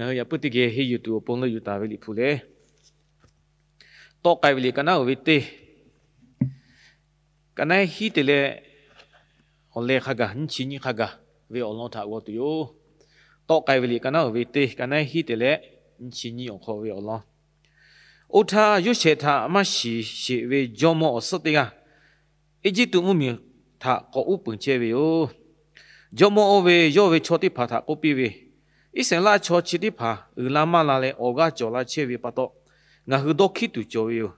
Ngaˬ hui yaꞈ puiˉ teˇ geh henˇ yuˬ tuˬ awˬ pon leuˆ yuˬ taˍ ve Liꞈ hpu lehˬ, Tawˆ k'ai ve liꞈ ka naˉ uiˍ ve teˇ, ka naˉ hiˉ te leh awˬ leh hk'a gaˬ nyiˇ chi nyiˇ hk'a gaˬ ve awˬ lawn htaꞈ g'aw tuˬ yoˬ. Tawˆ k'ai ve liꞈ ka naˉ uiˍ ve teˇ, ka naˉ hiˉ te leh nyiˇ chi nyiˇ awˬ hk'aw ve awˬ lawn. Oˇ htaˇ, Yoˇsehꞈ htaꞈ maˇ shiˍ sheˍ ve jawˇmawˇ awˬ suhˉ teˇ g'aˇ Eˇjiˇtuꞈ mvuhˇmiˬ htaꞈ k'awꞈ uˉ peunˍ chehˇ ve yoˬ. Jawˇmawˇ oˇ ve yawˇ ve chaw teˇ hpaˍ htaꞈ k'oˆ piˇ ve, Iˉsaˍreˍlaˆ chaw chi teˇ hpaˍ uiˍ la maˇ la leh awˬ g'aˇ cawˬ la chehˇ ve pa taw, ngaˬ hui dawˇ hkiˉ tuˬ cawˬ ve yoˬ.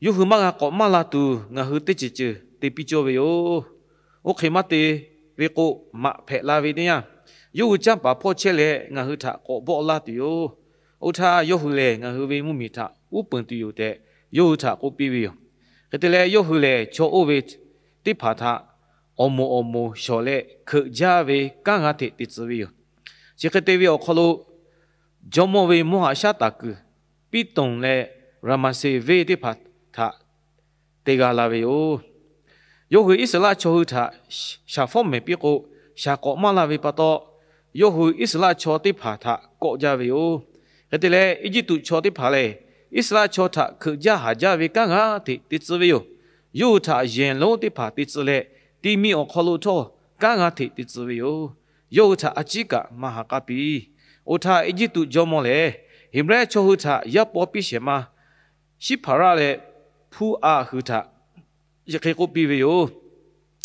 Yawˇ hui maˇ g'a k'awꞈ maˇ la tuˬ, ngaˬ hui teˇ ceuˬ ceuˬ te piˇ cawˇ ve yoˬ. Oˇ hk'e maˇ te ve k'o, maꞈ hpehꞈ la ve teˇ yanˇ, yawˇ hui canˇ paˍ hpawˇ chehˇ leh ngaˬ hui htaꞈ k'awꞈ bawˆ laˇ tuˬ yoˬ. Oˇ htaˇ, yawˇ hui lehˬ ngaˬ hui ve mvuhˇmiˬ htaꞈ uˉ peunˍ tuˬ yoˬ tehꞈ, yawˇ hui htaꞈ k'oˆ piˇ ve yoˬ. Hk'e te leh, yawˇ hui lehˬ chaw oˇ ve teˇ hpaˍ htaꞈ awˬ moˍ awˬ moˍ shawˍ leh, hkeuꞈ jaˇ ve kanˉ g'aˇ hteꞈ te tcuh ve yoˬ. Chi hk'e te ve awˬ hk'aw lo, jawˇmawˇ ve mvuhˇ haꞈ shaˉ taˍ kuiˬ Piˇtonˍ leh Raˍmaˍseˍ venˇ teˇ hpaˍ htaꞈ te g'a la ve yoˬ. Yawˇ hui Iˉsaˍreˍlaˆ chaw hui htaꞈ shaˍ fawˉ mehˍ piˇ k'o, shaˍ k'awꞈ maˇ la ve pa taw, yawˇ hui Iˉsaˍreˍlaˆ chaw teˇ hpaˍ htaꞈ kawˆ jaˇ ve yoˬ. Hk'e te leh, Eˇjiˇtuꞈ chaw teˇ hpaˍ lehˬ, Iˉsaˍreˍlaˆ chaw htaꞈ hkeuꞈ jaˇ haˍ jaˇ ve kanˉ g'aˇ hteꞈ te tcuh ve yoˬ. Yawˇ hui htaꞈ yehˬ lonˉ teˇ hpaˍ te tcuh leh, ti mi awˬ hk'aw lo htawˇ kanˉ g'aˇ hteꞈ te tcuh ve yoˬ. Yawˇ hui htaꞈ a ciˉ kaꞈ maˇ ha k'aˇ piˇ. Oˇ htaˇ, Eˇjiˇtuꞈ jawˇmawˇ lehˬ Heˍbrehˇ chaw hui htaꞈ yaˇ paw piˇ shehˍ ma Shiˉhpaˍraˆ leh Hpuˉaꞈ hui htaꞈ chi hk'e k'oˆ piˇ ve yoˬ.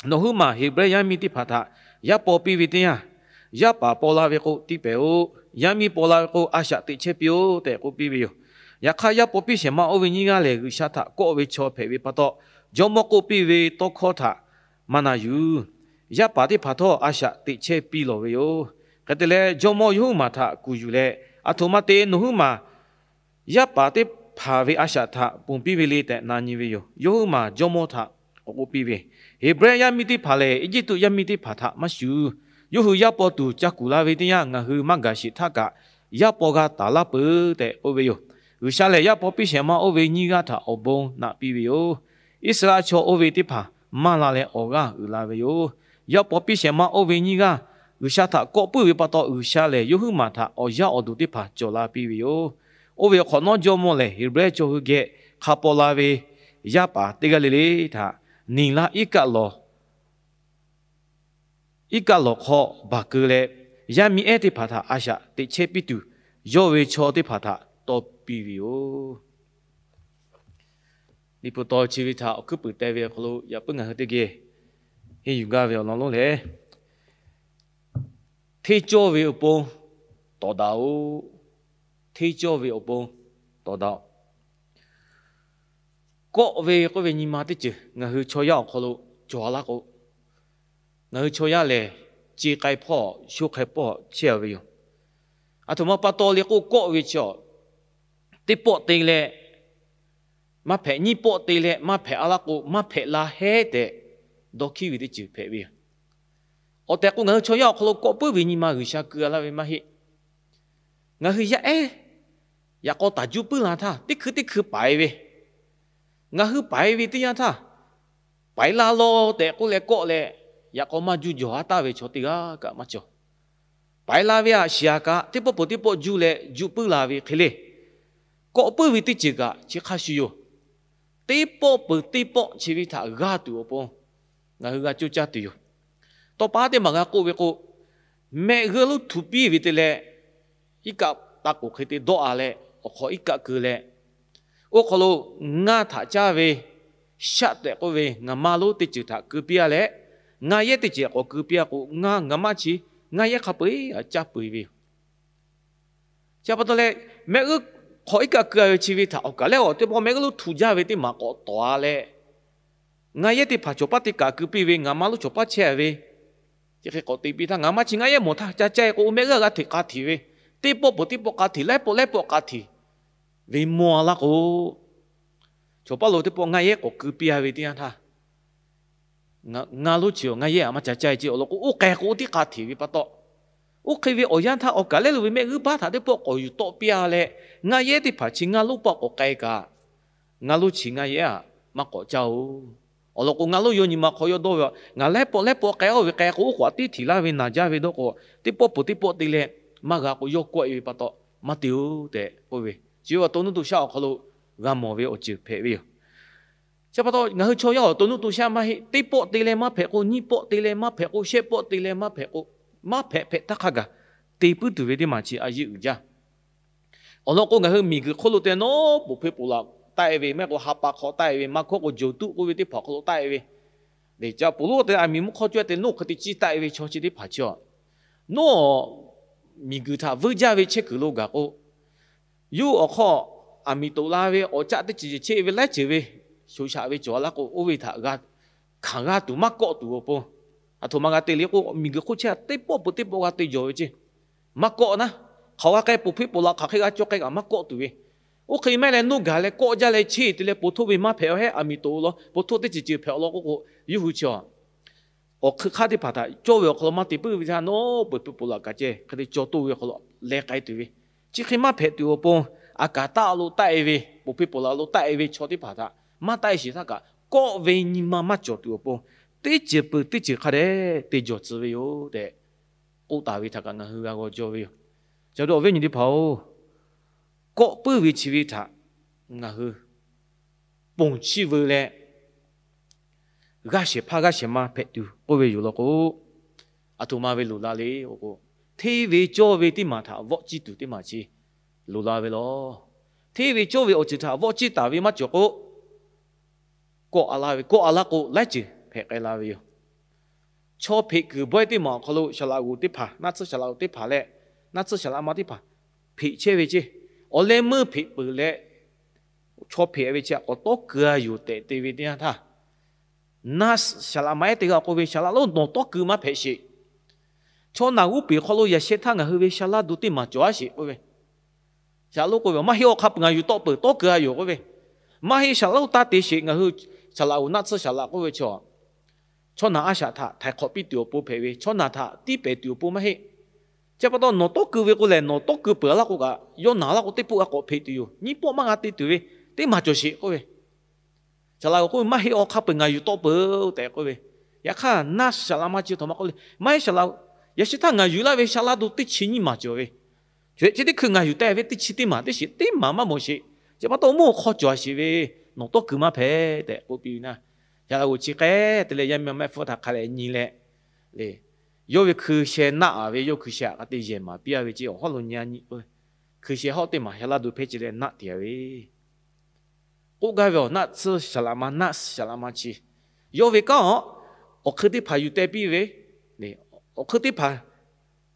Nawˬ huiˉ maˬ Heˍbrehˇ yaˇ miˇ teˇ hpaˍ htaꞈ yaˇ paw piˇ ve teˇ yanˇ, yaˇ paˍ paw la ve k'o, tiˇ pehˍ-oˬ. Yaˇ miˇ paw la ve k'o, a shaꞈ teꞈ chehˇ piˇ-oˆ tehꞈ k'oˆ piˇ ve yoˬ. Yaꞈ hk'aˇ, yaˇ paw piˇ shehˍ ma oˇ ve nyiˇ g'aˇ lehˬ, G'uiˬsha htaꞈ kawˆ ve chaw hpehꞈ ve pa taw, jawˇmawˇ k'oˆ piˇ ve tawˇ hkawˇ htaꞈ maˇ na yuˬ. Yaˇ paˍ teˇ hpaˍ htawˇ a shaꞈ teꞈ chehˇ piˇ lawˬ ve yoˬ. Hk'e te leh, jawˇmawˇ yawˇ huiˉ maˬ htaꞈ kuˬ yuˬ leh, Aˬ htoꞈ ma te nawˬ huiˉ maˬ yaˇ paˍ teˇ hpaˍ ve a shaꞈ htaꞈ ponˬ piˇ ve le tehꞈ na nyi ve yoˬ. Yawˇ huiˉ maˬ jawˇmawˇ htaꞈ k'awꞈ k'oˆ piˇ ve, Heˍbrehˇ yaˇ miˇ teˇ hpaˍ lehˬ, Eˇjiˇtuꞈ yaˇ miˇ teˇ hpaˍ htaꞈ maˇ shuˍ. Yawˇ hui yaˇ paw tuˬ ca kuˬ la ve teˇ yanˇ, ngaˬ hui maˇ gaˬ sheˍ htaˇ kaꞈ, yaˇ paw g'a taˍ laˇ peuˬ tehꞈ k'oˆ ve yoˬ. G'uiˬsha lehˬ, yaˇ paw piˇ shehˍ ma oˇ ve nyiˇ g'aˇ htaꞈ awˬ bon naꞈ piˇ ve yoˬ. Iˉsaˍreˍlaˆ chaw oˇ ve teˇ hpaˍ maˇ la leh awˬ g'aˇ uiˍ la ve yoˬ. Yaˇ paw piˇ shehˍ ma oˇ ve nyiˇ g'aˇ G'uiˬsha htaꞈ kawˆ puiˉ ve pa taw, G'uiˬsha lehˬ yawˇ huiˉ maˬ htaꞈ awˬ yaˇ awˬ duˬ teˇ hpaˍ cawˬ la piˇ ve yoˬ. Oˇ ve awˬ hk'awꞈ nawˉ, jawˇmawˇ lehˬ Heˍbrehˇ chaw hui geh hk'a paw la ve yaˇ paˍ teˇ g'aˇ le le htaꞈ niˬ laˇ iˉ kaˆ lawˬ iˉ kaˆ lawˬ hk'aw baˬ keu leh, yaˇ miˇ ehˉ teˇ hpaˍ htaꞈ a shaꞈ teꞈ chehˇ piˇ tuˬ, yawˇ ve chaw teˇ hpaˍ htaꞈ tawˇ piˇ ve yoˬ. Liꞈ hpu taw chi ve htaꞈ awˬ hkuiˉ puiˍ teh ve awˬ hk'aw lo yaꞈ puiˉ ngaˬ hui teˇ geh henˇ yuˬ gaˇ ve awˬ lawn lonˉ lehˬ, hteˇ cawˇ ve awˬ pon tawˍ daꞈ-oˬ. Hteˇ cawˇ ve awˬ pon tawˍ daꞈ-oˬ. Kawˆ ve k'oˆ ve nyi ma teˇ ceuˬ ngaˬ hui chaw yaˇ awˬ hk'aw lo cawˬ laˇ k'o, ngaˬ hui chaw yaˇ lehˬ, ce k'ai hpawˇ sho hk'e pawˆ chehˇ ve yoˬ. Aˬ htoꞈ ma pa taw le k'o, kawˆ ve chi teˇ pawˆ te leh maˇ hpehꞈ, nyiˇ pawˆ te leh maˇ hpehꞈ-a laˇ k'o, maˇ hpehꞈ la hehˉ tehꞈ dawˇ hkiˉ ve teˇ ceuˬ hpehꞈ ve yoˬ. Awˬ tehˬ k'o, ngaˬ hui chaw yaˇ awˬ hk'aw lo kawˆ puiˉ ve nyi ma G'uiˬsha keu-a laˇ ve maˇ heˆ. Ngaˬ hui yaˇ ehˉ yaꞈ k'aw taˍ juˇ puiˉ la htaˇ, teˇ hkui teˇ hkui paiˍ ve, ngaˬ hui paiˍ ve teˇ yanˇ htaˇ, paiˍ la law tehꞈ k'oˆ leh kawˆ leh, yaꞈ k'aw maˇ juˇ jawˬ-a taˍ ve chaw teˇ g'aˇ kaꞈ maˇ cawˬ. Paiˍ la ve aꞈ shiˍ-a kaꞈ, teˇ pawˆ peuˬ teˇ pawˆ juˇ leh juˇ puiˉ la ve hk'e le. Kawˆ puiˉ ve teˇ ceuˬ kaꞈ chi hk'a shuˍ yoˬ. Teˇ pawˆ peuˬ teˇ pawˆ chi ve htaꞈ g'a tuˬ awˬ pon ngaˬ hui g'a coˇ caˇ tuˬ yoˬ. Tawˇ pa teˇ maˬ g'a k'oˆ ve k'o, mehˆ g'uˇ lonˉ htuꞈ piˇ ve te leh, iˉ kaˆ ta k'oˍ hk'e te dawˆ-a leh, awˬ hk'aw iˉ kaˆ keu leh, oˇ hk'aw lo ngaˇ htaꞈ caˇ ve shaˆ tehꞈ k'oˆ ve ngaˬ maˇ lonˉ teˇ ceuˬ htaꞈ keu piˇ-a leh, ngaˇ yehˉ teˇ ceuˬ k'awꞈ keu piˇ-a k'o, ngaˇ ngaˬ maˇ chi ngaˇ yehˉ hk'a peu-eˬ caˇ peu-eˬ ve yoˬ. Chi pa taw leh, mehˆ g'uˇ hk'aw iˉ kaˆ keu-a ve chi ve htaꞈ awˬ kaˬ lehˉ-a teˇ pawˆ mehˆ g'uˇ lonˉ htuꞈ jaˇ ve teˇ maˬ k'awꞈ tawˍ-a leh, ngaˇ yehˉ teˇ hpaˍ cawˬ paˉ teˇ kaꞈ keu piˇ ve, ngaˬ maˇ lonˉ cawˬ paˉ chehˇ ve, chi hk'e k'awꞈ te piˇ htaˇ, ngaˬ maˇ chi ngaˇ yehˉ mawˬ htaˇ ca caˇ-e k'o, mehˆ g'uˇ g'a hteꞈ k'a htiꞈ ve, teˇ pawˆ peuˬ teˇ pawˆ k'a htiꞈ, laiˉ pawˆ laiˉ pawˆ k'a htiꞈ ve mawˬ-a laˇ k'o, chaw paˉ lo teˇ pawˆ ngaˇ yehˉ k'awꞈ keu piˇ-a ve teˇ yanˇ htaˇ, ngaˇ lonˉ chi ngaˇ yehˉ-a maˇ ca caˇ-e ce awˬ lawn k'o, oˇ k'ai k'o oˇ tiˉ k'a htiꞈ ve pa taw, oˇ hk'e ve awˬ yanˇ htaˇ awˬ kaˬ lehˉ lo ve mehˆ g'uˇ baˆ htaꞈ teˇ pawˆ k'awꞈ yuˬ tawˆ piˇ-a leh, ngaˇ yehˉ teˇ hpaˍ chi ngaˇ lonˉ pawˆ k'awꞈ k'ai kaꞈ, ngaˇ lonˉ chi ngaˇ yehˉ-a maˇ k'awꞈ caˇ-oˬ. Awˬ lawn k'o, ngaˇ lonˉ yawˇ nyi ma hk'aw yawˇ dawˇ ve, ngaˬ laiˉ pawˆ laiˉ pawˆ k'ai-o ve k'ai k'o, oˇ k'awꞈ tiˉ htiꞈ laˇ ve naˬ jaˇ ve dawˇ k'o, teˇ pawˆ peuˬ teˇ pawˆ te leh, maˇ g'a k'o, yawˇ kawˆ e ve pa taw maˇ te-oˬ tehꞈ k'oˆ ve, chi ve awˬ to nuˇ to shaˆ awˬ hk'aw lo g'a mawˬ ve awˬ ceuˬ hpehꞈ ve yoˬ. Chi pa taw ngaˬ hui chaw yaˇ awˬ to nuˇ to shaˆ maˇ heˆ, teˇ pawˆ te leh maˇ hpehꞈ k'o, nyiˇ pawˆ te leh maˇ hpehꞈ k'o, shehˆ pawˆ te leh maˇ hpehꞈ k'o, maˇ hpehꞈ hpehꞈ htaˇ hk'a gaˬ te puiˉ tuˬ ve teˇ maˬ chi a yeˇ uiˍ jaˇ. Awˬ lawn k'o, ngaˬ hui miˬguiˬ hk'oˆ lo te nawˉ poˬ hpeˇ poˬ laꞈ taˆ e ve, maˇ heˆ k'o ha pa hk'aw taˆ e ve, maˇ hkawˇ k'o joˬ tuˆ k'oˆ ve teˇ hpaˍ hk'aw lo taˆ e ve, le ca poˬ lonˉ te a miˬ mvuhˇ hk'aw cawˇ te nawˉ hk'e te ciˇ taˆ e ve chaw chi teˇ hpaˍ chi a, nawˉ miˬguiˬ htaꞈ vuiˇ jaˇ ve chehˇ kuiˬ lo gaˬ k'o, yawˇ awˬ hk'aw aˬ miˍ toꞈ la ve awˬ caˆ teˇ ceuˬ ceuˬ chehˇ ve laiˉ ceuˬ ve shoˍ shaꞈ ve cawˬ laˇ k'o, oˇ ve htaꞈ g'a hkanˍ g'a tuˬ maˇ kawˆ tuˬ awˬ pon, aˬ htoꞈ ma g'a te le k'o, miˬguiˬ hk'oˆ chehˇ teˇ pawˆ peuˬ teˇ pawˆ g'a te jawˬ ve ceˇ. Maˇ kawˆ naˉ, hk'aˬ g'a k'ai poˬ hpeˇ poˬ laꞈ hk'aˬ hk'e g'a cawˇ k'ai kaꞈ maˇ kawˆ tuˬ ve. Oˇ hk'e maˇ heˆ leh, nawˉ gaˬ leh kawˆ jaˇ leh chehˇ te leh, po htoˇ ve maˇ hpehꞈ-aˬ hehˉ, aˬ miˍ toꞈ law, po htoˇ teˇ ceuˬ ceuˬ hpehꞈ-aˬ law k'oˆ k'o, yawˇ hui chi a awˬ hk'eun hk'aˇ teˇ hpaˍ htaꞈ cawˇ ve awˬ hk'aw lo maˇ te puiˉ ve htaˇ, nawˉ poˬ hpeˇ poˬ laꞈ kaꞈ ceh hk'e te cawˬ toˆ ve awˬ hk'aw lo leh k'ai tuˬ ve, chi hk'e maˇ hpehꞈ tuˬ awˬ pon, aˬ kaˍ taˆ lo taˆ e ve, poˬ hpeˇ poˬ laꞈ lo taˆ e ve chaw teˇ hpaˍ htaꞈ maˇ taˆ e sheˍ htaˇ kaꞈ, kawˆ ve nyi ma maˇ cawˬ tuˬ awˬ pon, teˇ ceuˬ peuˬ teˇ ceuˬ hk'a dehꞈ te jawˬ tcuh ve yoˬ tehꞈ k'oˆ taˍ ve htaꞈ kaꞈ ngaˬ hui g'a g'aw jaw ve yoˬ. Ca dawˇ awˬ viˉ nyi teˇ hpaˍ-oˬ, kawˆ puiˉ ve chi ve htaꞈ ngaˬ hui ponˬ chiˇ veu leh, g'aˇ shehˍ hpaˇ g'aˇ shehˍ ma hpehꞈ tuˬ k'oˆ ve yoˬ law k'o, aˬ htoꞈ ma ve loˍ la le k'o, hteˇ ve cawˇ ve teˇ maˬ htaꞈ vawˆ ciˇ tuˬ teˇ maˬ chi loˍ la ve law. Hteˇ ve cawˇ ve awˬ ceuˬ htaꞈ vawˆ ciˇ taˍ ve maˇ cawˬ k'o, kawˆ a laˇ ve, kawˆ a laˇ k'o laiˉ ceuˬ hpehꞈ k'ai la ve yoˬ. Chaw hpeꞈ kuiˬ bawehˇ teˇ maˬ awˬ hk'aw lo saˍ laꞈ g'oˍ teˇ hpaˍ, naˆ tsuhˇ saˍ laꞈ g'oˍ teˇ hpaˍ leh naˆ tsuhˇ saˍ laꞈ ma teˇ hpaˍ hpeꞈ chehˇ ve ceˇ. Awˬ leh meuˇ hpeꞈ peuˬ leh, chaw hpeꞈ ve chi a k'awꞈ tawˇ keu a yoˬ tehꞈ te ve teˇ yanˇ htaˇ, naˆ saˍ laꞈ ma ehˉ teˇ g'aˇ k'oˆ ve, Saˍ laꞈ lonˉ, nawˬ tawˇ keu maˇ hpehꞈ sheˍ. Chaw naˬ g'uˇ peˬ hk'aw lo yaꞈ sheh htaˇ ngaˬ hui ve sha laˇ du teˇ maˬ cawˬ a sheˍ k'oˆ ve. Saˍ laꞈ lonˉ k'oˆ ve, Maˇ heˆ, awˬ hk'a peuˬ ngaˬ yuˬ tawˆ peuˬ, tawˇ keu a yoˬ k'oˆ ve. Maˇ heˆ, saˍ laꞈ lonˉ, taˇ te sheˍ, ngaˬ hui saˍ laꞈ g'oˍ naˆ tsuhˇ saˍ laꞈ k'oˆ ve chaw, chaw naˬ a shaꞈ htaꞈ htaiˍ hk'awꞈ piˇ tuˬ awˬ pon hpehꞈ ve, chaw naˬ htaꞈ tiˇ pehˍ tuˬ awˬ pon maˇ heˆ. Chi pa taw nawˬ tawˇ keu ve k'o lehˬ, nawˬ tawˇ keu peuˬ a laˇ k'o kaꞈ, yawˇ naˬ laˇ k'o teˇ pawˆ g'a k'awꞈ hpeꞈ tuˬ yoˬ. Nyiˇ pawˆ maˇ g'a te tuˬ ve teˇ maˬ cawˬ sheˍ k'oˆ ve. Saˍ laꞈ g'oˍ k'oˆ ve, Maˇ heˆ, awˬ hk'a peuˬ ngaˬ yuˬ tawˆ peuˬ tehꞈ k'oˆ ve. Yaꞈ hk'aˇ naˆ saˍ laꞈ ma chi htaꞈ ma k'oˆ le, Maˇ heˆ, saˍ laꞈ, yaꞈ sheh htaˇ ngaˬ yuˬ laˇ ve sha laˇ du teˇ chi nyiˇ maˬ cawˬ ve, chi teˇ hkui ngaˬ yuˬ teh ve teˇ chi teˇ maˬ teˇ sheˍ, teˇ maˬ maˇ mawˬ sheˍ. Chi pa taw mvuhˇ awˬ hk'aw cawˬ a sheˍ ve, nawˬ tawˇ keu maˇ hpehꞈ tehꞈ k'oˆ piˇ ve naˆ. Saˍ laꞈ g'oˍ chi hk'e te leh yaˇ miˇ ma mehˆ hpfuhˇ htaꞈ hk'a leh nyi leh, le, yawˇ ve hkui sheh naˆ a ve, yawˇ hkui sheh htaꞈ k'a te yehˬ maˍ piˇ a ve ceˇ. Awˬ hawˉ lo nyi a nyi k'o, hkui sheh hawˉ teˇ maˬ sha laˇ du hpehˇ ce leh naˆ te a ve k'oˆ gaˇ ve awˬ naˆ tsuhˇ saˍ laꞈ ma, naˆ saˍ laꞈ ma chi, yawˇ ve kanˉ awˬ, awˬ hk'eun teˇ hpaˍ yuˬ teh piˇ ve, awˬ hk'eun teˇ hpaˍ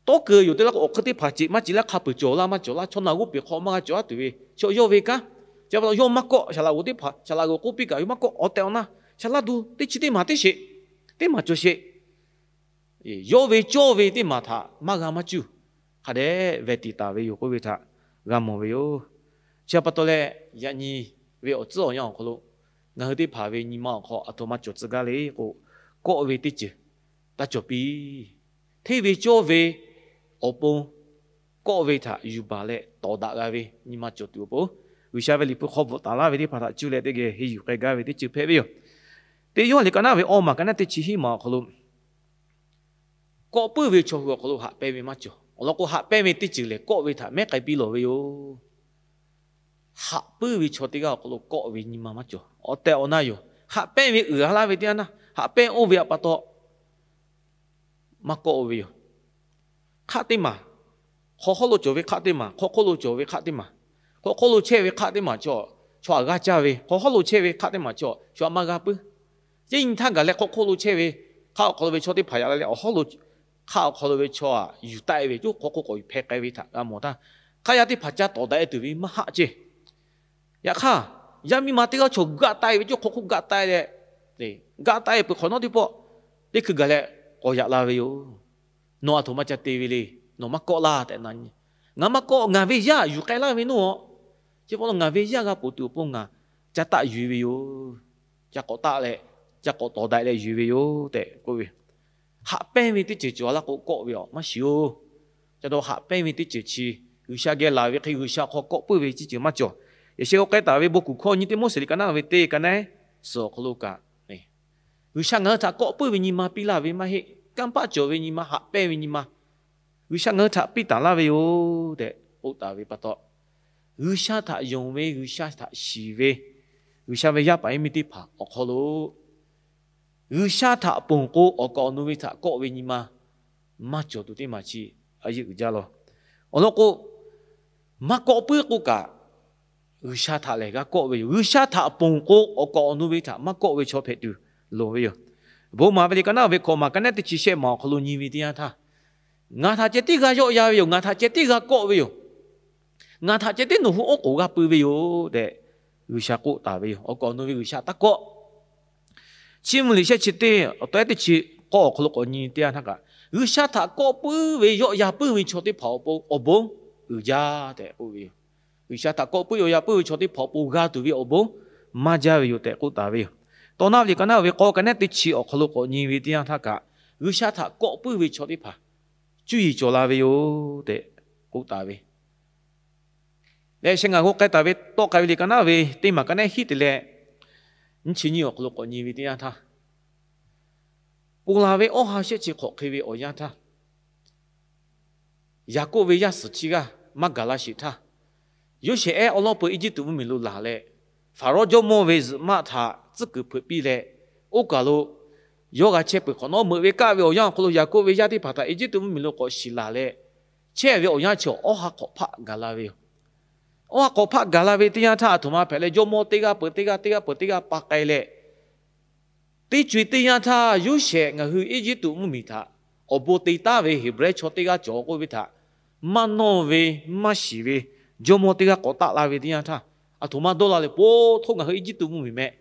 tawˇ keu yoˬ te laˇ k'o, awˬ hk'eun teˇ hpaˍ ceꞈ maˇ ceꞈ laˇ, hk'a peuˬ cawˬ laˇ maˇ cawˬ laˇ, chaw naˬ g'uˇ peˬ hk'aw maˇ g'a cawˬ a tuˬ ve, chi yawˇ ve kanˉ. Chi pa taw yawˇ maˇ kawˆ, saˍ laꞈ g'oˍ teˇ hpaˍ, saˍ laꞈ g'oˍ k'oˆ piˇ kaꞈ yawˇ maˇ kawˆ, awˬ tehˬ awˬ na sha laˇ du teˇ chi teˇ maˬ teˇ sheˍ, teˇ maˬ cawˬ sheˍ. Yawˇ ve cawˇ ve teˇ maˬ htaꞈ maˇ g'a maˇ cuˇ, hk'a dehꞈ veh tiˍ taˍ ve yoˬ k'oˆ ve htaꞈ g'a mawˬ ve yoˬ. Chi pa taw leh, yaꞈ nyi ve awˬ tcuhˉ awˬ yanˇ awˬ hk'aw lo ngaˬ hui teˇ hpaˍ ve nyi ma awˬ hk'aw aˬ htoꞈ ma cawˬ tcuh gaˇ le k'o, kawˆ ve teˇ ceuˬ taˇ cawˬ piˇ. Hteˇ ve cawˇ ve awˬ pon kawˆ ve htaꞈ yuˬ baˬ leh tawˍ daꞈ g'a ve nyi ma cawˬ tuˬ awˬ pon, G'uiˬsha ve liꞈ hpu hk'aw bvuhꞈ taˍ laˇ ve teˇ hpaˍ htaꞈ cuˇ leh teˇ geh henˇ yuˬ k'ai gaˇ ve teˇ ceuˬ hpehꞈ ve yoˬ. Teˇ Yoˇhanˬ liꞈ ka naˉ ve awˇ maˬ ka naˉ teˇ chi hiˉ maˬ awˬ hk'aw lo, kawˆ puiˉ ve chaw hui awˬ hk'aw lo haꞈ pehnˇ ve maˇ cawˬ. Awˬ lawn k'o, haꞈ pehnˇ ve teˇ ceuˬ lehˬ, kawˆ ve htaꞈ mehˉ k'ai piˇ lawˬ ve yoˬ. Haꞈ puiˉ ve chaw teˇ g'aˇ awˬ hk'aw lo kawˆ ve nyi ma maˇ cawˬ. Awˬ tehˬ awˬ na yoˬ. Haꞈ pehnˇ ve uiˍ a laˇ ve teˇ yanˇ naˆ, haꞈ pehnˇ oˇ ve pa taw maˇ kawˆ ve yoˬ. Hk'aˆ teˇ maˬ, hk'aw hawˉ lo cawˬ ve hk'aˆ teˇ maˬ, hk'aw hk'oˆ lo cawˬ ve hk'aˆ teˇ maˬ, hk'aw hk'oˆ lo chehˇ ve hk'aˆ teˇ maˬ chaw, chaw aꞈ g'aˇ caˇ ve, hk'aw hawˉ lo chehˇ ve hk'aˆ teˇ maˬ chaw, chaw aꞈ maˇ g'aˇ puiˉ. Ceˇ nyi htaˇ gaˬ leh hk'aw hk'oˆ lo chehˇ ve hk'aˆ awˬ hk'aw lo ve chaw teˇ hpaˍ yaꞈ la leh awˬ hawˉ lo, hk'aˆ awˬ hk'aw lo ve chaw aꞈ yuˬ taˆ e ve cawˇ hk'aw hk'oˆ k'awꞈ yuˬ hpeh k'ai ve htaꞈ g'a mawˬ htaˇ, hk'aˆ yaˇ teˇ hpaˍ ca tawˍ daꞈ e tuˬ ve maˇ haˆ ceˇ. Yaꞈ hk'aˇ, yaˇ miˇ ma teˇ g'aˇ chaw gaˆ taˆ e ve cawˇ hk'aw hk'oˆ gaˆ taˆ e leh, gaˆ taˆ e peuˬ hk'awꞈ nawˉ teˇ pawˆ teˇ hkui gaˬ leh k'awꞈ yaꞈ la ve yoˬ. Nawˬ aˬ htoꞈ ma ca te ve le. Nawˬ maˇ kawˆ laˇ tehꞈ na nyi. Ngaˬ maˇ kawˆ, ngaˬ ve yaˇ yuˬ k'ai laˇ ve nawˉ a. Chi pa taw ngaˬ ve yaˇ g'a ponˬ tuˬ awˬ pon ngaˬ ca taˆ yuˬ e ve yoˬ. Ca k'awꞈ taˆ leh, ca k'awꞈ tawˍ daꞈ leh yuˬ e ve yoˬ tehꞈ k'oˆ ve. Haꞈ pehnˇ ve teˇ ceuˬ cawˬ laˇ k'o, kawˆ ve awˬ maˇ shiˍ oˬ. Ca taw haꞈ pehnˇ ve teˇ ceuˬ chi G'uiˬsha geh laˬ ve hk'e G'uiˬsha hk'aw kawˆ puiˉ ve teˇ ceuˬ maˇ cawˬ. Yaꞈ sheh k'awꞈ k'ai taˍ ve bon kuˬ hkawˇ nyi teˇ Moˉseˍ liꞈ ka naˉ ve teˇ ka naˉ suhˍ awˬ hk'aw lo kaꞈ, G'uiˬsha ngaˬ hui htaꞈ kawˆ puiˉ ve nyi ma piˇ laˇ ve maˇ heˆ. Kanˇ paˆ cawˬ ve nyi ma, haꞈ pehnˇ ve nyi ma G'uiˬsha ngaˬ hui htaꞈ piˇ taˍ laˇ ve yoˬ tehꞈ k'oˆ taˍ ve pa taw, G'uiˬsha htaꞈ yonˍ ve, G'uiˬsha htaꞈ shiˍ ve, G'uiˬsha ve yaˇ paˍ yaˇ miˇ teˇ hpaˍ awˬ hk'aw lo G'uiˬsha htaꞈ ponˬ k'o, awˬ kaˍ awˬ nu ve htaꞈ kawˆ ve nyi ma maˇ cawˬ tuˬ teˇ maˬ chi a yeˇ uiˍ jaˇ law. Awˬ lawn k'o, maˇ kawˆ puiˉ k'oˆ kaꞈ, G'uiˬsha htaꞈ lehˬ g'a kawˆ ve yoˬ. G'uiˬsha htaꞈ ponˬ k'o, awˬ kaˍ awˬ nu ve htaꞈ maˇ kawˆ ve chaw hpehꞈ tuˬ loˍ ve yoˬ. Bon maˍ ve liꞈ ka naˆ ve hkawꞈ maˬ ka naˆ teˇ chi shehˆ maˬ awˬ hk'aw lo nyi ve teˇ yanˇ htaˇ, ngaˬ htaꞈ ceh tiˉ g'a yawˆ yan ve yoˬ. Ngaˬ htaꞈ ceh tiˉ g'a kawˆ ve yoˬ. Ngaˬ htaꞈ ceh tiˉ nawˬ hui oˉ k'oˍ g'a pui ve yoˬ tehꞈ G'uiˬsha k'oˆ taˍ ve yoˬ. Awˬ kaˍ awˬ nu ve G'uiˬsha taˇ kawˆ. Chiˇ mvuh liꞈ shehˆ chi teˇ awˬ tawehˉ teˇ chi k'awˇ awˬ hk'aw lo k'awꞈ nyi teˇ yanˇ htaˇ kaꞈ, G'uiˬsha htaꞈ kawˆ puiˉ ve yawˆ yan puiˉ ve chaw teˇ hpaˍ awˬ pon awˬ bon uiˍ jaˇ tehꞈ k'oˆ ve yoˬ. G'uiˬsha htaꞈ kawˆ puiˉ yawˆ yan puiˉ ve chaw teˇ hpaˍ awˬ pon g'a tuˬ ve awˬ bon maˇ jaˇ ve yoˬ tehꞈ k'oˆ taˍ ve yoˬ. Tawˇ naˆ ve liꞈ ka naˆ ve k'awˇ ka naˆ teˇ chi awˬ hk'aw lo k'awꞈ nyi ve teˇ yanˇ htaˇ kaꞈ, G'uiˬsha htaꞈ kawˆ puiˉ ve chaw teˇ hpaˍ cuˇ yiˍ cawˬ la ve yoˬ tehꞈ k'oˆ taˍ ve leh, sheh ngaˬ hui k'ai taˍ ve tawˆ k'ai ve liꞈ ka naˆ ve teˇ maˬ ka naˆ hiˉ te leh nyiˇ chi nyiˇ awˬ hk'aw lo k'awꞈ nyi ve teˇ yanˇ htaˇ, ponˬ laˬ ve awˇ ha shehˆ chi hk'awꞈ hk'e ve awˬ yanˇ htaˇ, Yaˍkoˆ ve yaˇ suhˍ chi g'aˇ maˇ gaˬ la sheˍ htaˇ, Yoˇsehꞈ ehˉ awˉ lawˉ peu Eˇjiˇtuꞈ mvuhˇmiˬ lo laˬ leh, Hpaˍrawˇ jawˇmawˇ ve zuhꞈ maˆ htaꞈ tcuhˉ kuiˬ hpeuꞈ piˇ leh, oˇ kaˬ lo yawˇ g'a chehˇ peuˬ hk'awꞈ nawˉ, meuꞈ ve kaˆ ve awˬ yanˇ awˬ hk'aw lo Yaˍkoˆ ve yaˇ teˇ hpaˍ htaꞈ Eˇjiˇtuꞈ mvuhˇmiˬ lo k'awꞈ shiˍ laˬ leh, chehˇ ve awˬ yanˇ chi awˬ awˇ ha hk'awꞈ hpaˆ gaˬ la ve yoˬ. Awˇ ha hk'awꞈ hpaˆ gaˬ la ve teˇ yanˇ htaˇ, aˬ htoꞈ ma hpehꞈ leh jawˇmawˇ teˇ g'aˇ peuˬ teˇ g'aˇ, teˇ g'aˇ peuˬ teˇ g'aˇ pa k'ai leh, teˇ co e teˇ yanˇ htaˇ, Yoˇsehꞈ ngaˬ hui Eˇjiˇtuꞈ mvuhˇmiˬ htaꞈ awˬ bon te taˉ ve Heˍbrehˇ chaw teˇ g'aˇ cawˬ k'oˆ ve htaꞈ maˇ nawˇ ve maˇ shiˍ ve jawˇmawˇ teˇ g'aˇ k'awꞈ taˆ la ve teˇ yanˇ htaˇ, aˬ htoꞈ ma dawˇ la leh, Po htoˇ, ngaˬ hui Eˇjiˇtuꞈ mvuhˇmiˬ meh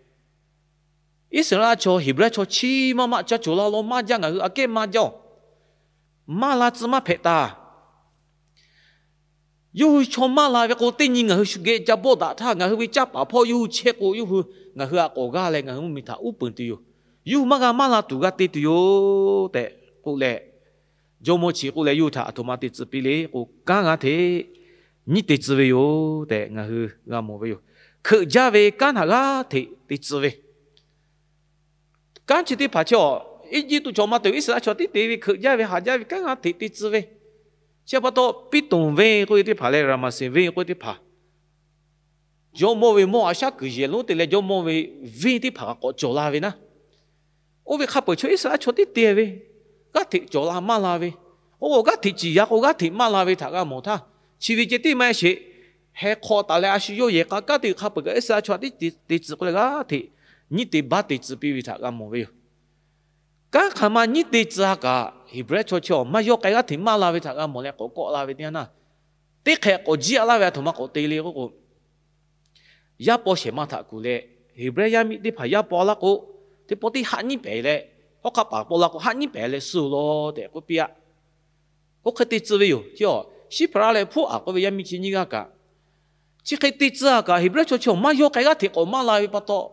Iˉsaˍreˍlaˆ chaw Heˍbrehˇ chaw chi maˇ maˆ ca cawˬ la law, maˇ jaˇ, ngaˬ hui aꞈ kehˉ maˇ jaˇ-oˬ. Maˇ la tcuh maˇ hpehꞈ taˍ. Yawˇ hui chaw maˇ la ve k'o, teˇ nyi ngaˬ hui shu geh ca bawˆ daꞈ htaˇ, ngaˬ hui ve caˇ paˍ hpawˇ yawˇ hui chehˇ k'o, yawˇ hui ngaˬ hui aꞈ k'awꞈ g'aˇ leh ngaˬ hui mvuhˇmiˬ htaꞈ uˉ peunˍ tuˬ yoˬ. Yawˇ hui maˇ g'a maˇ la tuˬ g'a te tuˬ yoˬ tehꞈ k'oˆ leh, jawˇmawˇ chi k'oˆ leh yawˇ hui htaꞈ aˬ htoꞈ ma te tcuh piˇ le k'o, kanˉ g'aˇ hteꞈ nyiˉ te tcuh ve yoˬ tehꞈ ngaˬ hui g'a mawˬ ve yoˬ. Hkeuꞈ jaˇ ve kanˉ htaꞈ g'aˇ hteꞈ te tcuh ve kanˉ chi teˇ hpaˍ chi awˬ, Eˇjiˇtuꞈ chaw maˇ te, Iˉsaˍreˍlaˆ chaw tiˉ te ve hkeuꞈ jaˇ ve haˍ jaˇ ve kanˉ g'aˇ hteꞈ te tcuh ve. Chi pa taw, Piˇtonˍ venˇ k'oˆ ve teˇ hpaˍ leh Raˍmaˍseˍ venˇ k'oˆ ve teˇ hpaˍ, jawˇmawˇ ve mawˇ a shaˉ kuiˬ yehˬ lonˉ te leh jawˇmawˇ ve venˇ teˇ hpaˍ kaꞈ k'awꞈ cawˬ la ve naˉ. Oˇ ve hk'a peuˬ chaw Iˉsaˍreˍlaˆ chaw tiˉ te ve, g'aˇ hteꞈ cawˬ la maˇ la ve, oˇ g'aˇ hteꞈ ciˍ ya k'o g'aˇ hteꞈ maˇ la ve htaꞈ g'a mawˬ htaˇ, chi ve ceh tiˉ maˇ heˆ sheˍ. Heh hk'aw taˍ leh a shu yawˇ yehˬ k'a kanˉ te hk'a peuˬ kaꞈ Iˉsaˍreˍlaˆ chaw tiˉ te tcuh k'oˆ leh g'aˇ hteꞈ nyiˉ te baˆ te tcuh piˇ ve htaꞈ g'a mawˬ ve yoˬ. Kanˉ hk'aˬ ma nyiˉ te tcuh a kaꞈ, Heˍbrehˇ chaw chi awˬ maˇ yawˇ k'ai g'aˇ hteꞈ maˇ la ve htaꞈ g'a mawˬ leh k'awꞈ kawˆ la ve teˇ yanˇ htaˇ, teˇ hk'e k'awꞈ jiˇ a laˇ ve aˬ htoꞈ ma k'awꞈ te le k'oˆ k'o, yaˇ paw shehˍ ma htaꞈ kuˬ leh, Heˍbrehˇ yaˇ miˇ teˇ hpaˍ yaˇ paw laˇ k'o, teˇ pawˆ tiˉ haˆ nyiˉ pehˍ leh, hawˉ hk'aˆ paˍ paw laˇ k'o haˆ nyiˉ pehˍ leh suh law tehꞈ k'oˆ piˇ a. Oˇ hk'e te tcuh ve yoˬ. Chi a, Shiˉhpaˍraˆ leh Hpuˉaˍ k'oˆ ve yaˇ miˇ chi nyiˇ g'aˇ kaꞈ, chi hk'e te tcuh a kaꞈ, Heˍbrehˇ chaw chi awˬ maˇ yawˇ k'ai g'aˇ hteꞈ k'awꞈ maˇ la ve pa taw,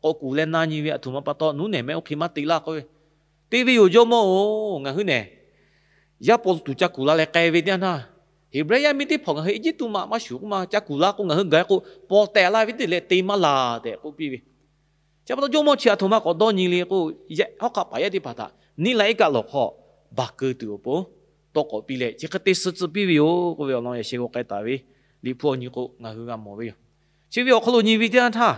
k'awꞈ kuˬ leh na nyi ve aˬ htoꞈ ma pa taw, nuˉ nehˬ meh oˇ hk'e maˇ te laˇ k'oˆ ve, te ve yoˬ jawˇmawˇ-oˬ, ngaˬ hui nehˬ yaˇ paw tuˬ ca kuˬ la leh k'ai ve teˇ yanˇ htaˇ, Heˍbrehˇ yaˇ miˇ teˇ hpaˍ ngaˬ hui Eˇjiˇtuꞈ maꞈ maˇ shuˍ k'oˆ ma ca kuˬ la k'o, ngaˬ hui gaˬ k'o paw tehꞈ la ve teˇ leh te maˇ la tehꞈ k'oˆ piˇ ve. Chi pa taw jawˇmawˇ chi aˬ htoꞈ ma k'awꞈ dawˇ nyi le k'o, hawˉ hk'aˆ paˍ yaˇ teˇ hpaˍ htaꞈ neˇ la iˉ kaˆ lawˬ hk'aw baˬ keu tuˬ awˬ pon tawˇ k'awꞈ piˇ leh, chi hk'e te suh tcuh piˇ ve yoˬ k'oˆ ve awˬ lawn yaꞈ sheh g'aw k'ai taˍ ve Liꞈ hpu awˬ nyi k'o ngaˬ hui g'a mawˬ ve yoˬ. Chi ve awˬ hk'aw lo nyi ve teˇ yanˇ htaˇ,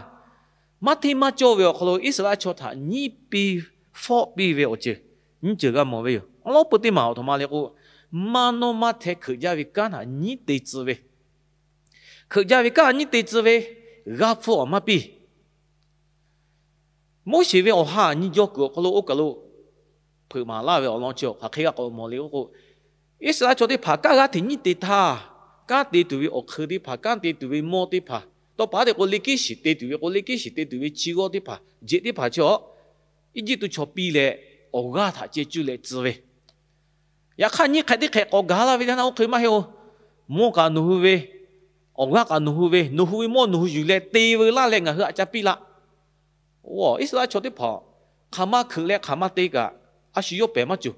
maˇ hteˇ maˇ cawˇ ve awˬ hk'aw lo Iˉsaˍreˍlaˆ chaw htaꞈ nyiˉ piˇ fawˆ piˇ ve awˬ ceuˬ nyiˇ ceuˬ g'a mawˬ ve yoˬ. Awˉ lawˉ peu teˇ maˬ aˬ htoꞈ ma le k'o, maˇ nawˇ maˇ hteh hkeuꞈ jaˇ ve kanˉ htaꞈ nyiˉ te tcuh ve, hkeuꞈ jaˇ ve kanˉ nyiˉ te tcuh ve, g'a hpfuhˇ awˬ maˇ piˇ. Moˉseˍ ve awˬ ha nyi jaw kuiˬ awˬ hk'aw lo oˇ kaˬ lo hpeuꞈ maˍ laˇ ve awˬ lawn chi awˬ hk'aˬ hk'e g'a k'awꞈ mawˬ le k'oˆ k'o, Iˉsaˍreˍlaˆ chaw teˇ hpaˍ kanˉ g'aˇ hteꞈ nyiˉ te htaˇ, kanˉ te tuˬ ve awˬ hk'eun teˇ hpaˍ, kanˉ te tuˬ ve mawˇ teˇ hpaˍ, tawˇ pa te k'o leˇ kiˉ shiˍ te tuˬ ve k'o leˇ kiˉ shiˍ te tuˬ ve chi g'awˇ teˇ hpaˍ, jeꞈ teˇ hpaˍ chi awˬ Eˇjiˇtuꞈ chaw piˇ leh awˬ g'aˇ htaꞈ ceh cuˇ leh tcuh ve, yaꞈ hk'aˇ nyiˇ hk'ehꞈ teˇ hk'ehꞈ k'awꞈ gaˬ la ve teˇ yanˇ oˇ hk'e maˇ heˆ-oˬ. Mawˇ kaꞈ nawˬ hui ve, awˬ g'aˇ kaꞈ nawˬ hui ve, nawˬ hui ve mawˇ nawˬ hui yuˬ leh te veu laˇ leh ngaˬ hui htaꞈ ca piˇ laˇ. Iˉsaˍreˍlaˆ chaw teˇ hpaˍ hk'aˬ ma hkeuꞈ leh hk'aˬ ma te kaꞈ, a shu yawˇ pehˍ maˇ cawˬ.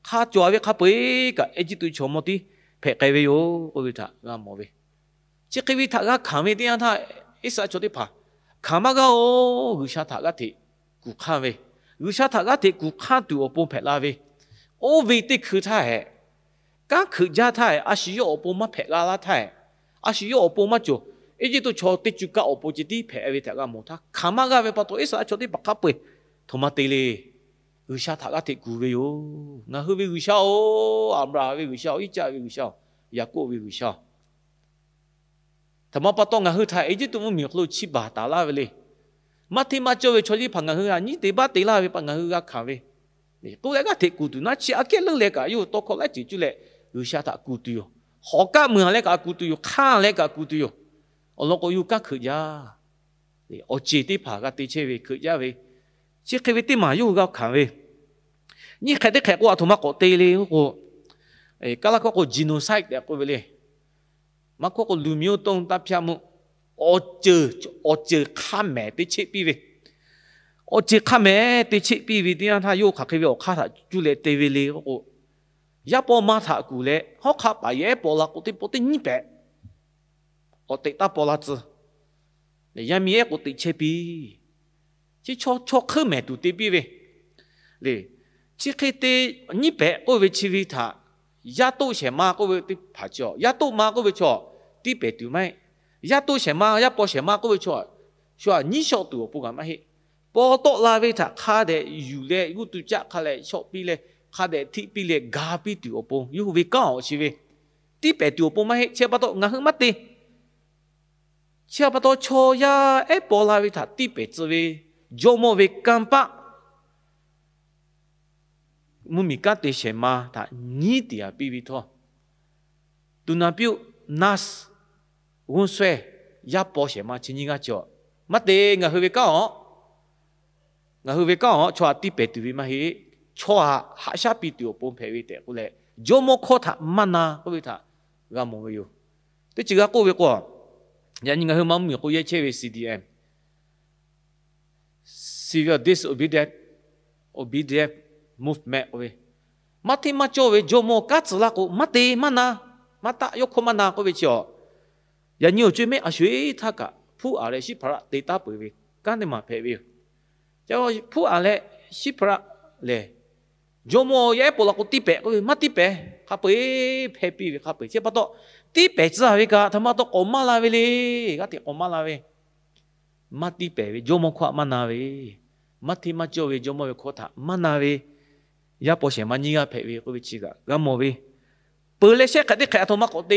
Hk'a cawˬ ve hk'a peu-eˬ kaꞈ Eˇjiˇtuꞈ chaw mawˇ tiˉ hpehꞈ k'ai ve yoˬ k'oˆ ve htaꞈ g'a mawˬ ve. Chi hk'e ve htaꞈ g'a hkanˍ ve teˇ yanˇ htaˇ, Iˉsaˍreˍlaˆ chaw teˇ hpaˍ hkanˍ maˇ g'a-oˬ. G'uiˬsha htaꞈ g'aˇ hteꞈ kuˬ hk'anˇ ve, G'uiˬsha htaꞈ g'aˇ hteꞈ kuˬ hk'anˇ tuˬ awˬ pon hpehꞈ la ve, oˇ ve teˇ hkui htaˇ hehꞈ, kanˉ hkeuꞈ jaˇ htaˇ, a shu yawˇ awˬ pon maˇ hpehꞈ g'a laˇ htaˇ, a shu yawˇ awˬ pon maˇ cawˬ, Eˇjiˇtuꞈ chaw teˇ cuˇ kaˆ awˬ pon ceh tiˉ hpehꞈ ve htaꞈ g'a mawˬ htaˇ, hk'aˬ maˇ g'aˇ ve pa taw Iˉsaˍreˍlaˆ chaw teˇ hpaˍ hk'a peu-eˬ htoꞈ ma te le. G'uiˬsha htaꞈ g'aˇ hteꞈ kuˬ ve yoˬ. Ngaˬ hui ve G'uiˬsha-oˬ, Aˍbraˍhanˍ ve G'uiˬsha-oˬ, Iˉcaˆ ve G'uiˬsha-oˬ, Yaˍkoˆ ve G'uiˬsha-oˬ, htaꞈ ma pa taw ngaˬ hui htaꞈ Eˇjiˇtuꞈ mvuhˇmiˬ awˬ hk'aw lo chi baˬ taˍ laˇ ve le. Maˇ hteˇ maˇ cawˇ ve chaw teˇ hpaˍ ngaˬ hui htaꞈ nyiˉ te baˆ te laˇ ve pa ngaˬ hui g'a hkanˍ ve k'oˆ leh g'aˇ hteꞈ kuˬ tuˬ naˉ, chi aꞈ kehˉ leuˉ leh kaꞈ yawˇ hui tawˇ hkawˇ laiˉ ceuˬ cuˇ leh G'uiˬsha htaꞈ kuˬ tuˬ yoˬ. Hawˍ kaˆ meuˬ-a leh kaꞈ kuˬ tuˬ yoˬ. Hk'anˇ leh kaꞈ kuˬ tuˬ yoˬ. Awˬ lawn k'o, yawˇ hui kanˉ hkeuꞈ jaˇ. Awˬ ceˬ teˇ hpaˍ g'a te chehˇ ve hkeuꞈ jaˇ ve, chi hk'e ve teˇ maˬ yawˇ hui g'a hkanˍ ve, nyiˇ hk'ehꞈ teˇ hk'ehꞈ k'o, aˬ htoꞈ ma k'awꞈ te le k'o, Kaˇlaˇ hkawˇ k'o genocide tehꞈ k'oˆ ve le. Maˇ hkawˇ k'o လူမျိုးတုံးသတ်ဖြတ်မှု, awˬ ceuˬ, awˬ ceuˬ hk'a mehˍ te cheˆ piˇ ve, awˬ ceuˬ hk'a mehˍ te cheˆ piˇ ve teˇ yanˇ htaˇ, yawˇ hui hk'aˬ hk'e ve awˬ hk'aˇ htaꞈ cuˇ leh te ve le k'o, yaˇ paw ma htaꞈ kuˬ leh hawˉ hk'aˆ paˍ yehˬ ehˉ paw la k'o, teˇ paw teˇ nyiˇ pehꞈ awˬ teꞈ taˇ paw la tcuh. Yaˇ miˇ ehˉ k'o teꞈ chehˇ piˇ. Chi chaw, chaw hk'euˉ mehˍ tuˬ te piˇ ve le. Chi hk'e te nyiˇ pehꞈ k'oˆ ve chi ve htaꞈ yaˇ toˆ shehˍ ma k'oˆ ve teˇ hpaˍ chi, yaˇ toˆ ma k'oˆ ve chaw tiˇ pehˍ tuˬ maˇ heˆ. Yaˇ toˆ shehˍ ma, yaˇ paw shehˍ ma k'oˆ ve chaw, shu aꞈ nyiˉ shawˆ tuˬ awˬ pon kaꞈ maˇ heˆ. Paw tawˆ la ve htaꞈ hk'a dehꞈ yuˬ leh g'uˇ tu caˆ hk'a leh shawˆ piˇ leh, hk'a dehꞈ htiˆ piˇ leh ga piˇ tuˬ awˬ pon yawˇ hui ve kanˉ awˬ chi ve tiˇ pehˍ tuˬ awˬ pon maˇ heˆ. Chi pa taw ngaˬ hui maˇ te. Chi pa taw chaw yaˇ ehˉ paw la ve htaꞈ tiˇ pehˍ tcuh ve jawˇmawˇ ve kanˇ paˆ mvuhˇmiˬ kanˉ te shehˍ ma htaꞈ nyiˉ tiˍ-a piˇ ve htawˇ, သူနာပြု nurse, g'uˇ suhˍ yaˇ paw shehˍ ma chi nyiˇ g'aˇ cawˬ. Maˇ te, ngaˬ hui ve kanˉ-oˬ, ngaˬ hui ve kanˉ-oˬ, chaw aꞈ tiˇ pehˍ tuˬ ve maˇ heˆ. Chaw aꞈ haꞈ shaˉ piˇ tuˬ awˬ pon hpehꞈ ve tehꞈ k'oˆ leh, jawˇmawˇ hkawˇ htaꞈ maˇ na k'oˆ ve htaꞈ g'a mawˬ ve yoˬ. Teˇ ceuˬ g'a k'oˆ ve k'o, yaꞈ nyi ngaˬ hui ma mvuhˇmiˬ k'oˆ yehˇ chehˇ ve C D M, civil disobedience, obedience movement k'oˆ ve, maˇ hteˇ maˇ cawˇ ve jawˇmawˇ kanˉ tcuh laˇ k'o, maˇ te maˇ na, maˇ taˆ, yawˇ hkawˇ maˇ na k'oˆ ve chi-a, yaꞈ nyi awˬ co-e mehˆ a sho-eˬ htaˇ kaꞈ hpuˉ aˍ leh Shiˉhpaˍraˆ te taˉ peuˬ ve kanˉ teˇ maˬ hpehꞈ ve yoˬ. Ca, hpuˉ aˍ leh Shiˉhpaˍraˆ lehˬ, jawˇmawˇ yaˇ ehˉ paw la k'o tiˇ pehˍ k'oˆ ve maˇ tiˇ pehˍ, hk'a peu-eˬ hpehˇ piˇ ve hk'a peu-eˬ. Chi pa taw, tiˇ pehˍ tcuh ve kaꞈ htaꞈ ma taw k'awꞈ maˇ la ve le. G'aˇ hteꞈ k'awꞈ maˇ la ve, maˇ tiˇ pehˍ ve jawˇmawˇ hkawˇ aꞈ maˇ na ve, maˇ hteˇ maˇ cawˇ ve jawˇmawˇ ve hkawˇ htaꞈ maˇ na ve, yaˇ paw shehˍ ma nyiˇ g'aˇ hpehꞈ ve k'oˆ ve chi kaꞈ g'a mawˬ ve. Peuˬ leh shehˆ hk'ehꞈ teˇ hk'ehꞈ aˬ htoꞈ ma k'awꞈ te,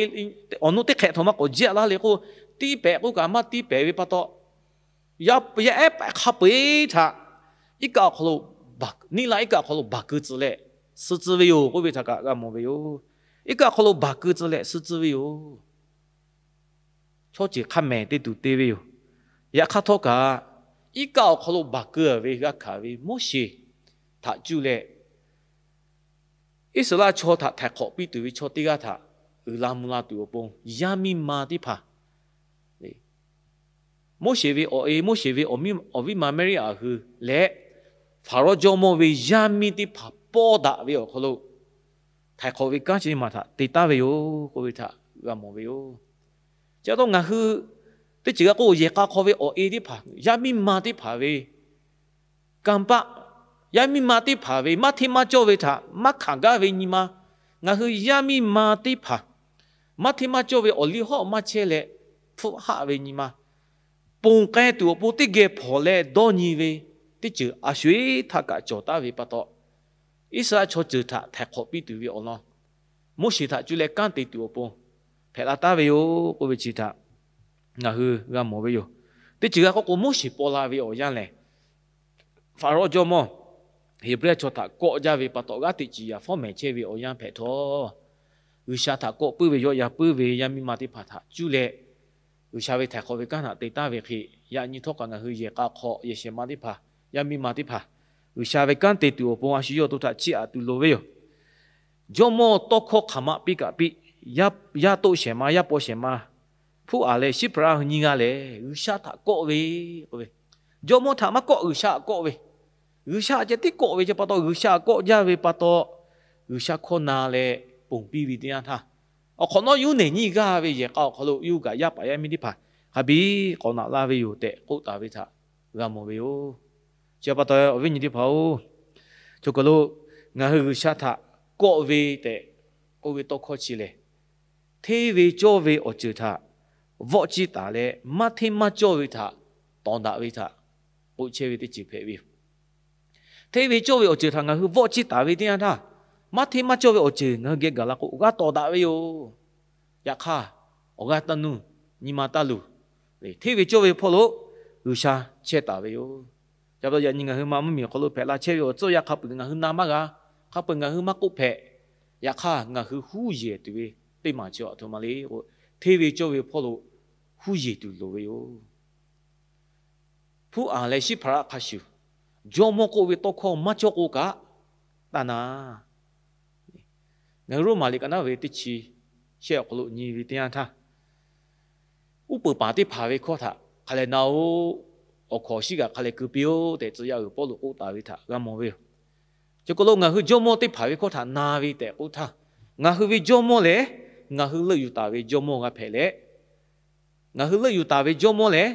awˬ nu teˇ hk'ehꞈ aˬ htoꞈ ma k'awꞈ jiˆ-a laˇ le k'o, tiˇ pehˍ k'oˆ kaꞈ maˇ tiˇ pehˍ ve pa taw, yaˇ ehˉ paˍ hk'a peu-eˬ htaꞈ iˉ kaˆ awˬ hk'aw lo, niˆ laˇ iˉ kaˆ awˬ hk'aw lo baˬ keu tcuh leh suh tcuh ve yoˬ k'oˆ ve htaꞈ kaꞈ g'a mawˬ ve yoˬ. Iˉ kaˆ awˬ hk'aw lo baˬ keu tcuh leh suh tcuh ve yoˬ. Chaw ceuˬ hk'a mehˍ te tuˬ te ve yoˬ. Yaꞈ hk'aˇ htawˇ kaꞈ, iˉ kaˆ awˬ hk'aw lo baˬ keu-a ve g'a hkanˍ ve Moˉseˍ htaꞈ cuˇ leh, Iˉsaˍreˍlaˆ chaw htaꞈ htaiˍ hk'awꞈ piˇ tuˬ ve chaw teˇ g'aˇ htaꞈ uiˍ la mvuh la tuˬ awˬ pon, yaˇ miˇ ma teˇ hpaˍ, Moˉseˍ ve awˬ e, Moˉseˍ ve awˬ viˉ ma Maˍriˆ aꞈ hui leh Hpaˍrawˇ jawˇmawˇ ve yaˇ miˇ teˇ hpaˍ pawˇ daꞈ ve awˬ hk'aw lo htaiˍ hk'awꞈ ve kanˉ chi teˇ maˬ htaꞈ te taˉ ve yoˬ k'oˆ ve htaꞈ g'a mawˬ ve yoˬ. Chi pa taw ngaˬ hui teˇ ceuˬ g'a k'oˆ, yehˬ k'a hk'aw ve awˬ e teˇ hpaˍ, yaˇ miˇ ma teˇ hpaˍ ve kanˇ paˆ, yaˇ miˇ ma teˇ hpaˍ ve maˇ hteˇ maˇ cawˇ ve htaꞈ maˇ hkanˍ gaˇ ve nyi ma, ngaˬ hui yaˇ miˇ ma teˇ hpaˍ maˇ hteˇ maˇ cawˇ ve awˬ liˇ hawˉ maˇ chehˇ leh hpfuhˆ haˆ ve nyi ma, ponˬ k'ai tuˬ awˬ pon teˇ geh hpawnˬ leh dawˇ nyi ve teˇ ceuˬ a sho-eˬ htaˇ kaꞈ cawˬ taˍ ve pa taw, Iˉsaˍreˍlaˆ chaw ceuˬ htaꞈ htaiˍ hk'awꞈ piˇ tuˬ ve awˬ lawn Moˉseˍ htaꞈ cuˇ leh kanˉ te tuˬ awˬ pon hpehꞈ la taˍ ve yoˬ k'oˆ ve chi htaꞈ ngaˬ hui g'a mawˬ ve yoˬ. Teˇ ceuˬ g'a k'oˆ k'o, Moˉseˍ paw la ve awˬ yanˇ lehˬ, Hpaˍrawˇ jawˇmawˇ Heˍbrehˇ chaw htaꞈ kawˆ jaˇ ve pa taw, g'aˇ hteꞈ ciˍ yaˍ fawˉ mehˍ chehˇ ve awˬ yanˇ hpehꞈ htawˇ, G'uiˬsha htaꞈ kawˆ puiˉ ve yawˆ yan puiˉ ve yaˇ miˇ ma teˇ hpaˍ htaꞈ cuˇ leh, G'uiˬsha ve htaiˍ hk'awꞈ ve kanˉ htaꞈ te taˍ ve hk'e, yaꞈ nyi htawˇ kaꞈ ngaˬ hui yehˬ k'a hk'aw yehˬ shehˍ ma teˇ hpaˍ, yaˇ miˇ ma teˇ hpaˍ, G'uiˬsha ve kanˉ te tuˬ awˬ pon a shu yawˇ to htaꞈ chiˇ aꞈ tuˬ loˍ ve yoˬ. Jawˇmawˇ tawˇ hkawˇ hk'aˬ ma piˇ kaꞈ piˇ, yaˇ toˆ shehˍ ma, yaˇ paw shehˍ ma, hpuˉ aˍ leh Shiˉhpaˍraˆ hui nyiˇ g'aˇ lehˬ, G'uiˬsha htaꞈ kawˆ ve k'oˆ ve, jawˇmawˇ htaꞈ maˇ kawˆ, G'uiˬsha htaꞈ kawˆ ve, G'uiˬsha ceh tiˉ kawˆ ve ceh pa taw, G'uiˬsha kawˆ jaˇ ve pa taw, G'uiˬsha hkawˇ na leh ponˬ piˇ ve teˇ yanˇ htaˇ, awˬ hk'awꞈ nawˉ yuˇ nehˬ nyiˇ g'aˇ ve yehˬ k'a awˬ hk'aw lo yuˇ kaꞈ yaˇ paˍ yaˇ miˇ teˇ hpaˍ hk'a biˇ k'awꞈ naꞈ la ve yoˬ tehꞈ k'oˆ taˍ ve htaꞈ g'a mawˬ ve yoˬ. Chi pa taw awˬ viˉ nyi teˇ hpaˍ-oˬ, chaw kaˬ lo ngaˬ hui G'uiˬsha htaꞈ kawˆ ve tehꞈ oˇ ve tawˇ hkawˇ chi lehˬ, hteˇ ve cawˇ ve awˬ ceuˬ htaꞈ vawˆ ciˇ taˍ leh, maˇ hteˇ maˇ cawˇ ve htaꞈ tawˍ daꞈ ve htaꞈ k'oˆ chehˇ ve teˇ ceuˬ hpehꞈ ve yoˬ. Hteˇ ve cawˇ ve awˬ ceuˬ htaꞈ ngaˬ hui vawˆ ciˇ taˍ ve teˇ yanˇ htaˇ, maˇ hteˇ maˇ cawˇ ve awˬ ceuˬ ngaˬ hui geh gaˬ la k'o, g'a tawˍ daꞈ ve yoˬ. Yaꞈ hk'aˇ, awˬ g'aˇ taˇ nuˇ, nyi ma taˇ luˬ. Hteˇ ve cawˇ ve hpawˇ lo G'uiˬsha chehˇ taˍ ve yoˬ. Yaꞈ nyi ngaˬ hui ma mvuhˇmiˬ awˬ hk'aw lo hpehꞈ la chehˇ ve awˬ tcuhˇ yaˇ hk'a peuˬ ngaˬ hui na maˇ g'a, hk'a peuˬ ngaˬ hui maˇ k'oˆ hpehꞈ. Yaꞈ hk'aˇ, ngaˬ hui huˉ yehˬ tuˬ ve teˇ maˬ chi aˬ htoꞈ ma le k'o, hteˇ ve cawˇ ve hpawˇ lo huˉ yehˬ tuˬ loˍ ve yoˬ. Hpuˉ aˍ leh shiˉ hpaˍ raˆ hk'a shuˍ, jawˇmawˇ k'oˆ ve tawˇ hkawˇ maˇ cawˇ k'o kaꞈ, taˇ na. Ngaˬ hui Roˉmaꞈ liꞈ ka naˉ ve teˇ chi shehˆ awˬ hk'aw lo nyi ve teˇ yanˇ htaˇ, uˉ peunˍ paˍ teˇ hpaˍ ve hkawˇ htaꞈ hk'a lehˬ na-oˬ, awˬ hkawnˍ shiˉ g'aꞈ hk'a lehˬ keu piˇ-oˆ tehꞈ, tcuh yaˇ uiˍ Pawˇluꞈ k'oˆ taˍ ve htaꞈ g'a mawˬ ve yoˬ. Chi hk'aw lo ngaˬ hui jawˇmawˇ teˇ hpaˍ ve hkawˇ htaꞈ na ve tehꞈ k'oˆ htaˇ, ngaˬ hui ve jawˇmawˇ lehˬ, ngaˬ hui leuˆ yuˬ taˍ ve jawˇmawˇ g'a hpehꞈ leh, ngaˬ hui leuˆ yuˬ taˍ ve jawˇmawˇ lehˬ,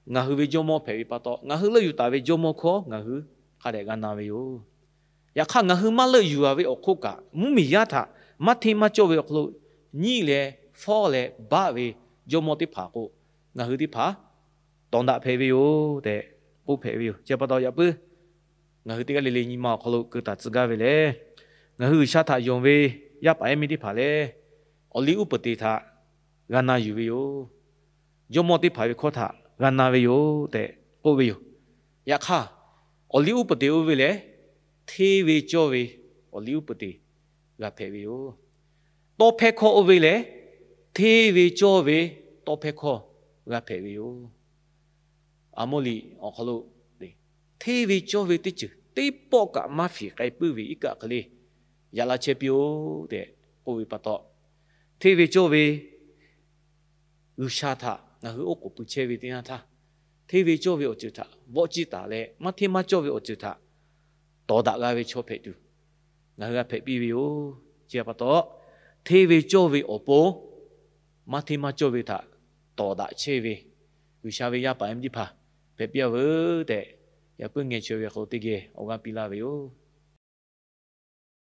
ngaˬ hui ve jawˇmawˇ hpehꞈ ve pa taw, ngaˬ hui leuˆ yuˬ taˍ ve jawˇmawˇ hkawˇ ngaˬ hui hk'a dehꞈ g'a na ve yoˬ. Yaꞈ hk'aˇ, ngaˬ hui maˇ leuˆ yuˬ-a ve awˬ hk'oˆ kaꞈ, mvuhˇmiˬ yaˇ htaꞈ maˇ hteˇ maˇ cawˇ ve awˬ hk'aw lo nyiˉ leh fawˉ leh baˆ ve jawˇmawˇ teˇ hpaˍ k'o, ngaˬ hui teˇ hpaˍ tawˍ daꞈ hpehꞈ ve yoˬ tehꞈ k'oˆ hpehꞈ ve yoˬ. Chi pa taw yaꞈ puiˉ ngaˬ hui teˇ g'aˇ le le nyi ma awˬ hk'aw lo keu taˍ tcuh gaˇ ve lehˬ, ngaˬ hui G'uiˬsha htaꞈ yonˍ ve yaˇ paˍ yaˇ miˇ teˇ hpaˍ lehˬ, awˬ liˇ uˉ peunˍ te htaꞈ g'a na yuˬ ve yoˬ. Jawˇmawˇ teˇ hpaˍ ve hkawˇ htaꞈ g'a na ve yoˬ tehꞈ k'oˆ ve yoˬ. Yaꞈ hk'aˇ, awˬ liˇ uˉ peunˍ te oˇ ve lehˬ, hteˇ ve cawˇ ve awˬ liˇ uˉ peunˍ te g'a hpehꞈ ve yoˬ. Tawˇ hpehˇ hkawˇ oˇ ve lehˬ, hteˇ ve cawˇ ve tawˇ hpehˇ hkawˇ g'a hpehꞈ ve yoˬ. Aˍmoˇ liꞈ awˬ hk'aw lo hteˇ ve cawˇ ve teˇ ceuˬ teˇ pawˆ kaꞈ maˇ fiˍ k'ai puiˉ ve iˉ kaˆ hk'e le, yaꞈ la chehˇ piˇ-oˆ tehꞈ k'oˆ ve pa taw, hteˇ ve cawˇ ve G'uiˬsha htaꞈ ngaˬ hui oˉ k'oˍ pui chehˇ ve teˇ yanˇ htaˇ, hteˇ ve cawˇ ve awˬ ceuˬ htaꞈ vawˆ ciˇ taˍ leh, maˇ hteˇ maˇ cawˇ ve awˬ ceuˬ htaꞈ tawˍ daꞈ g'a ve chaw hpehꞈ tuˬ, ngaˬ hui g'a hpehꞈ piˇ ve yoˬ. Chi pa taw, hteˇ ve cawˇ ve awˬ pon maˇ hteˇ maˇ cawˇ ve htaꞈ tawˍ daꞈ chehˇ ve G'uiˬsha ve yaˇ paˍ yaˇ miˇ teˇ hpaˍ hpehꞈ piˇ-a veuˬ tehꞈ, yaꞈ puiˉ ngeh chaweh ve hk'aw lo teˇ geh awˬ g'aˇ piˇ laˇ ve yoˬ.